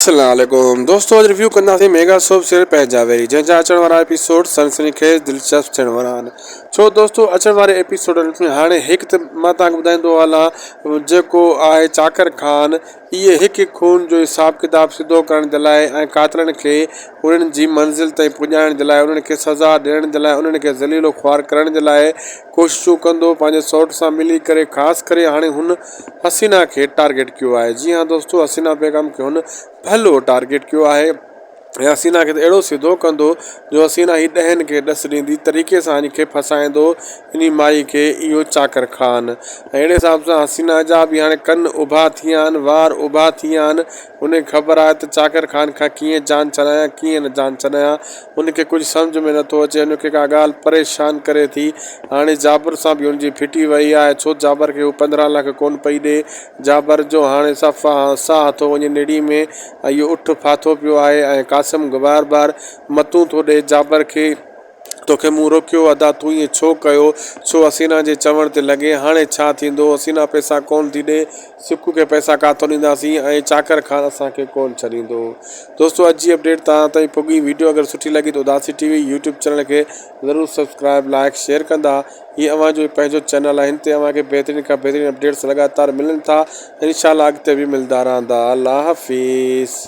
السلام عليڪم دوستو اڄ ريويو ڪنداسين ميگا سوپ سيريل پنهنجا ويري جنهن جا اچڻ وارا ايپيسوڊ سنسني خيز دلچسپ ٿيڻ وارا آهن ڇو دوستو اچڻ واري ايپيسوڊن ۾ هاڻي هڪ ته مان توهان کي ٻڌائيندو هلان جيڪو آهي چاڪر خان اهي هڪ هڪ خون جو حساب ڪتاب سڌو ڪرڻ جي لاء ۽ قاتلن کي انهن جي منزل تائين پڄائڻ جي لاء انهن کي سزا ڏيڻ جي لاء انهن کي ذليل و خوار ڪرڻ جي لاء ڪوششون ڪندو پنهنجي سئوٽ سان ملي ڪري خاص ڪري هاڻي هن حسينا کي ٽارگيٽ ڪيو آهي جي ها دوستو حسينا بيگم کي هن ڀلو ٽارگيٽ ڪيو آهي ۽ حسينا کي ته اهڙو سڌو ڪندو جو حسينا هي ڏهن کي ڏس ڏيندي طريقي سان هن کي ڦاسائيندو انهي مائي کي اهو چاڪر خان ۽ اهڙي حساب سان حسينا جا به هاڻي ڪن اڀا ٿي ويا آهن وار اڀا ٿي ويا آهن هن کي خبر آهي ته چاڪر خان کان ڪيئن جان ڇڏايان ڪيئن نه جان ڇڏايان هن کي ڪجهه سمجهه ۾ نٿو اچي، هن کي ڪا ڳالهه پريشان ڪري ٿي. هاڻي جابر سان به هن جي ڦٽي وئي آهي، ڇو جابر کي هو 15 لک ڪونه پئي ڏي. جابر جو هاڻي صفا ساهه ٿو وڃي نڙي ۾ ۽ اهو اٺ ڦاٿو پيو آهي ۽ قاسم بار بار متون ٿو ڏئي جابر کي، توکي مون روڪيو ادا تون ائين ڇو ڪيو، ڇو حسينا جي چوڻ تي لڳين، هاڻي ڇا ٿيندو، حسينا پئسا ڪونه ٿي ڏي، سڪو کي پئسا ڪاٿو ڏينداسين ۽ چاڪر خان اسان کي ڪونه ڇڏيندو. دوستو اڄ جي اپڊيٽ توهان تائين پڳي ويڊيو اگر سٺي لڳي ته اداسي ٽي وي يوٽيوب چينل کي ضرور سبسڪرائب لائڪ شيئر ڪندا هي اوهان جو پنهنجو چينل آهي هن تي اوهان کي بهترين کان بهترين اپڊيٽس لڳاتار ملن ٿا انشاء الله اڳتي به ملدا رهندا الله حافظ.